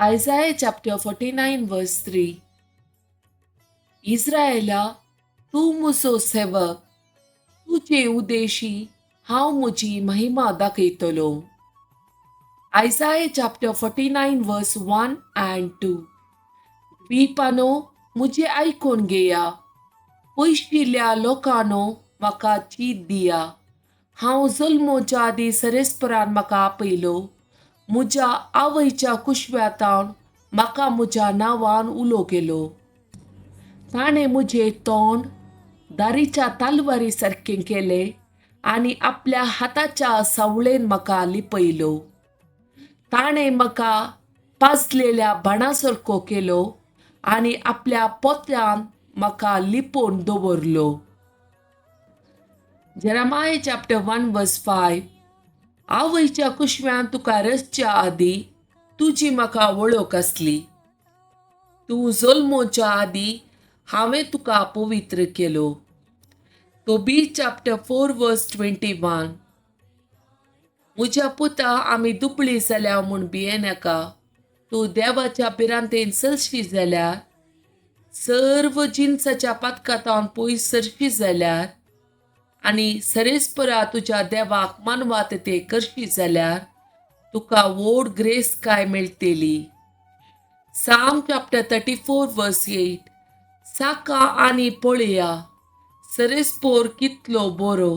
Isaiah chapter 49 verse 3. इस्रायला, तूं म्हजो सेवक, तुजे उदेशी हांव म्हजी महिमा दाखयतलो. Isaiah chapter 49 verse 1 and 2. द्वीपानो, म्हजें आयकून घेया. पयशिल्ल्या लोकांनो, म्हाका चीत दिया. हांव जल्मोच्या आदीं सरेस्परान म्हाका आपयलो. म्हज्या आवयच्या कुशव्यातावन म्हाका म्हज्या नांवान उलो केलो. ताणें म्हजें तोंड दारीच्या तालवारी सारकें केलें आनी आपल्या हाताच्या सावळेन म्हाका लिपयलो. ताणें म्हाका पाजलेल्या बाणा सारको केलो आनी आपल्या पोत्यान म्हाका लिपोवन दवरलो. Jeremiah chapter 1 verse 5. आवयच्या कुशव्यान तुका रचच्या आदीं तुजी म्हाका वळख आसली. तूं जल्मोच्या आदीं हांवें तुका पवित्र केलो. Tobit chapter 4 verse 21. म्हज्या पुता, आमी दुबळी जाल्या म्हूण भियेनाका. तूं देवाच्या भिरांतेन चलशी जाल्यार, सर्व जिनसाच्या पातकांतावन पयस सरशी जाल्यार आनी सरेस्परा तुज्या देवाक मानवात ते करशी जाल्यार तुका व्हड ग्रेस काय मेळटली. Psalm chapter 34 verse 8. साका आनी पळया, सरेस्पोर कितलो बरो.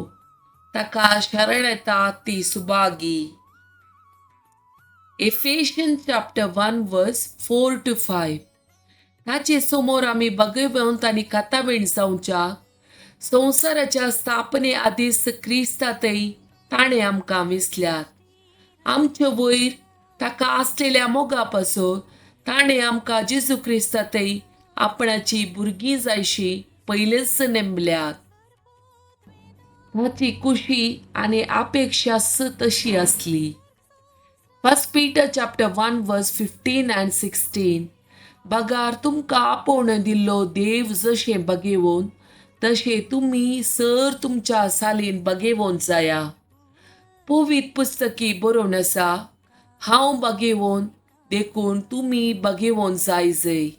ताका शरण येता ती Subhagi. Ephesians chapter 1 verse 4 to 5. ताचे समोर आमी भगवंत आनी कातावेण जावच्या संवसाराच्या स्थापने आदींच क्रिस्तातय ताणें आमकां विसल्यात. आमचे वयर ताका आसलेल्या मोगा पासून ताणें आमकां जेजू क्रिस्तातय आपणाची भुरगीं जायशी पयलेच नेमल्यात. ताची खुशी आनी अपेक्षाच तशी आसली. First Peter chapter 1 verse 15 and 16. बगार तुमकां आपोवणें दिल्लो देव जशें बगेवन तशें तुमी सर तुमच्या सालीन बगेवन जाया. पवित्र पुस्तकी बरोवन आसा, हांव बगेवन देखून तुमी बगेवन जाय जय.